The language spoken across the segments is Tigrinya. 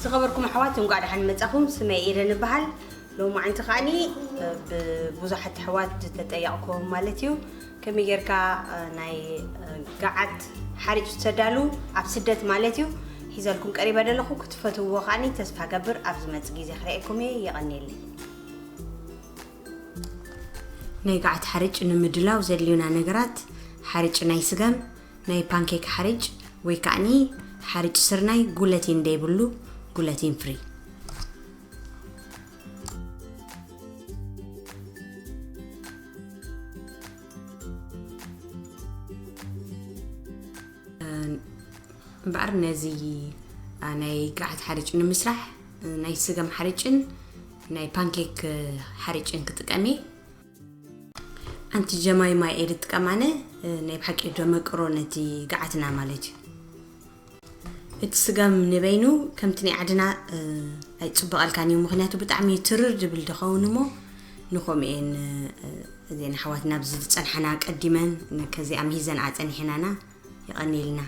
ዝኸበርኩም ኣሕዋት፣ እንኳዕ ደሓን መጻኹም። ስመይ ኤደን እበሃል። ሎማዓንቲ ከዓኒ ብብዙሓት ኣሕዋት ዝተጠየቕኩም ማለት እዩ፣ ከመይ ጌርካ ናይ ገዓት ሓሪጭ ትሰዳሉ ኣብ ስደት ማለት እዩ፣ ሒዘልኩም ቀሪበ ዘለኹ። ክትፈትውዎ ከዓኒ ተስፋ ገብር፣ ኣብ ዝመጽእ ግዜ ክርእየኩም እየ። የቐንየለይ። ናይ ገዓት ሓሪጭ ንምድላው ዘድልዩና ነገራት፣ ሓሪጭ ናይ ስገም፣ ናይ ፓንኬክ ሓሪጭ፣ ወይ ከዓኒ ሓሪጭ ስርናይ፣ ጉለቲን ዘይብሉ፣ ጉለቲን ፍሪ። እምበኣር ነዚ ናይ ገዓት ሓሪጭ ንምስራሕ ናይ ስገም ሓሪጭን ናይ ፓንኬክ ሓሪጭን ክጥቀም እየ። ኣንቲ ጀማይማ እየ ዝጥቀም ኣነ። ናይ ብሓቂ ደመቅሮ ነቲ ገዓትና ማለት እዩ። እቲ ስገም ንበይኑ ከምቲ ናይ ዓድና ኣይፅበቐልካን እዩ፣ ምኽንያቱ ብጣዕሚ ትርር ድብል ድኸውን እሞ፣ ንኸምኡ እየን እዚአን ኣሕዋትና ኣብዚ ዝፀንሓና ቀዲመን ከዚኣ ምሂዘን ኣፀኒሐናና። የቐንየልና።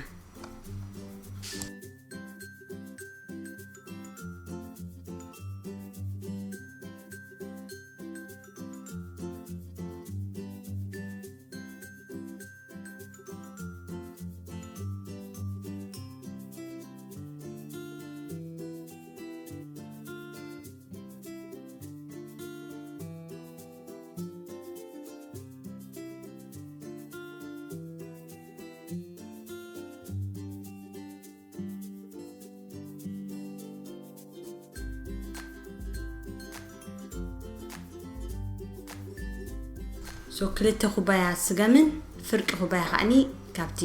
ሶ ክልተ ኩባያ ስገምን ፍርቂ ኩባያ ከዓኒ ካብቲ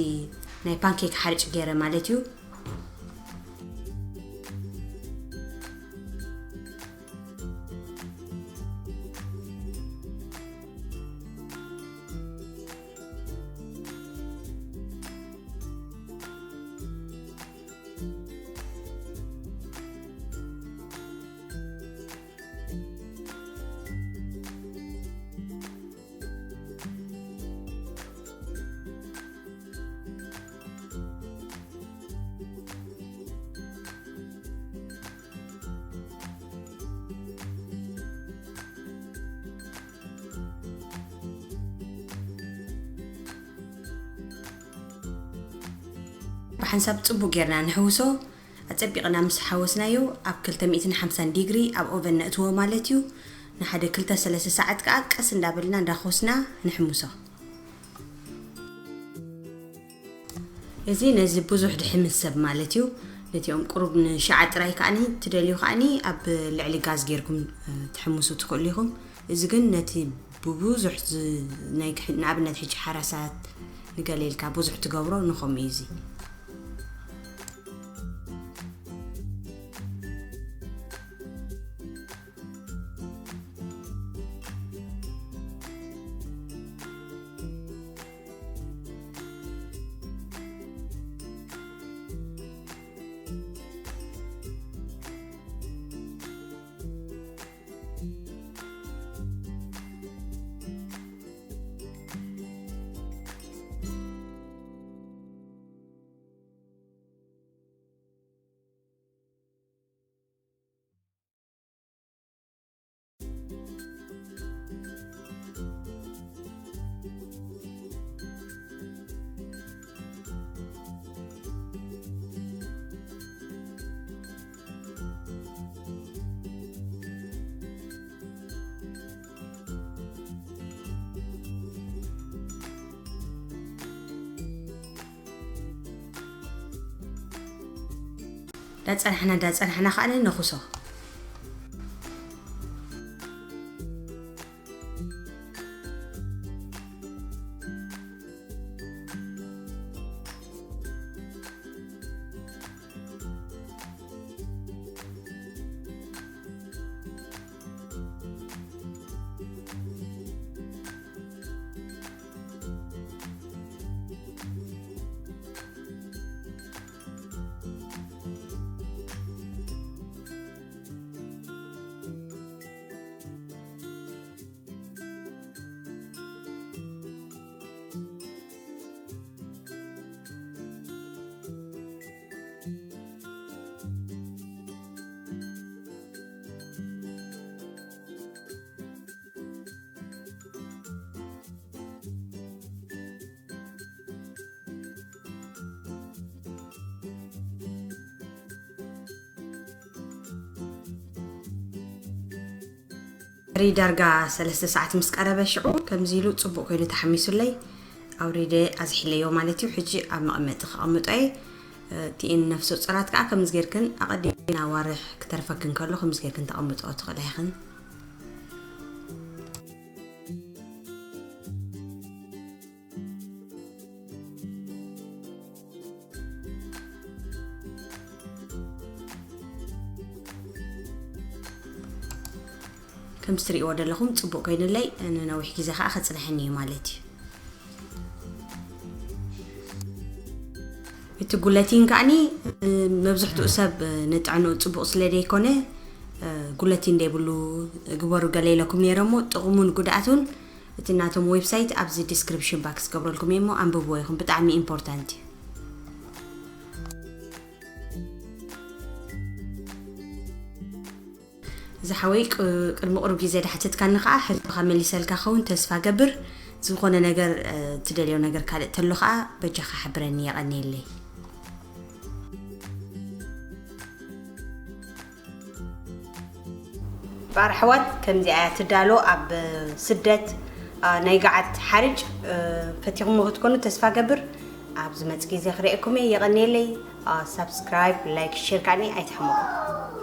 ናይ ፓንኬክ ሓርጭ ገይረ ማለት እዩ። ብሓንሳብ ጽቡቅ ጌርና ንሕውሶ። ኣጸቢቕና ምስ ሓወስናዮ ኣብ ክልተ ሚእትን ሓምሳን ዲግሪ ኣብ ኦቨን ነእትዎ ማለት እዩ። ንሓደ ክልተ ሰለስተ ሰዓት ከኣ ቀስ እንዳበልና እንዳኾስና ንሕምሶ። እዚ ነዚ ብዙሕ ድሕምን ሰብ ማለት እዩ። ነቲኦም ቁሩብ ንሸዓ ጥራይ ከዓኒ ትደልዩ ከዓኒ ኣብ ልዕሊ ጋዝ ጌርኩም፣ እ፣ ትሕምሱ ትኽእሉ ኢኹም። እዚ ግን ነቲ ብብዙሕ ዝ-፣ ናይ ክሕ-፣ ንኣብነት ሕጂ ሓራሳት ንገለ ኢልካ ብዙሕ ትገብሮ ንኸምኡ እዩ እዚ። ዳጸናሕና፣ ዳጸናሕና ከኣ ነኹሶ። ዳርጋ ሰለስተ ሰዓት ምስ ቀረበ ሽዑ ከምዚ ኢሉ ጽቡቕ ኮይኑ ተሓሚሱለይ። ኣውሪደ ኣዝሒለዮ ማለት እዩ። ሕጂ ኣብ መቐመጢ ከቐምጦ እየ። እቲኤን ነፍሰ ጾራት ከዓ ከምዚ ጌርክን ኣቐዲምና ዋርሕ ክተርፈክን ከሎ ከምዚ ጌርክን ተቐምጦ ትኽእላ ኢኽን። ከም ትሪእዎ ዘለኹም ጽቡቕ ኮይኑለይ፣ ንነዊሕ ግዜ ከዓ ከጽንሐኒ እዩ ማለት እዩ። እቲ ጉለቲን ከዓኒ መብዝሕትኡ ሰብ ንጥዕንኡ ጽቡቕ ስለ ዘይኮነ ጉለቲን ዘይብሉ ግበሩ ገለ ኢለኩም ነይረ እሞ ጥቕሙን ጉድኣቱን እቲ ናቶም ዌብሳይት ኣብዚ ዲስክሪፕሽን ባክስ ገብረልኩም እየ እሞ ኣንብብዎ ኢኹም። ብጣዕሚ ኢምፖርታንት እዩ። ዝሓወይ ቅድሚ ቅሩብ ግዜ ዳሕተትካኒ ከዓ ሕቶኻ መሊሰልካ ኸውን ተስፋ ገብር። ዝኾነ ነገር ትደልዮ ነገር ካልእ ተሎ ከዓ በጃኻ ሓብረኒ። የቐንየለይ። ባር ኣሕዋት ከምዚኣ እያ ትዳሎ ኣብ ስደት። ናይ ገዓት ሓርጭ ፈቲኹሞ ክትኮኑ ተስፋ ገብር። ኣብ ዝመፅ ግዜ ክርእየኩም እየ። የቐንየለይ። ሳብስክራይብ፣ ላይክ፣ ሼር ከዓኒ ኣይትሕመቑ።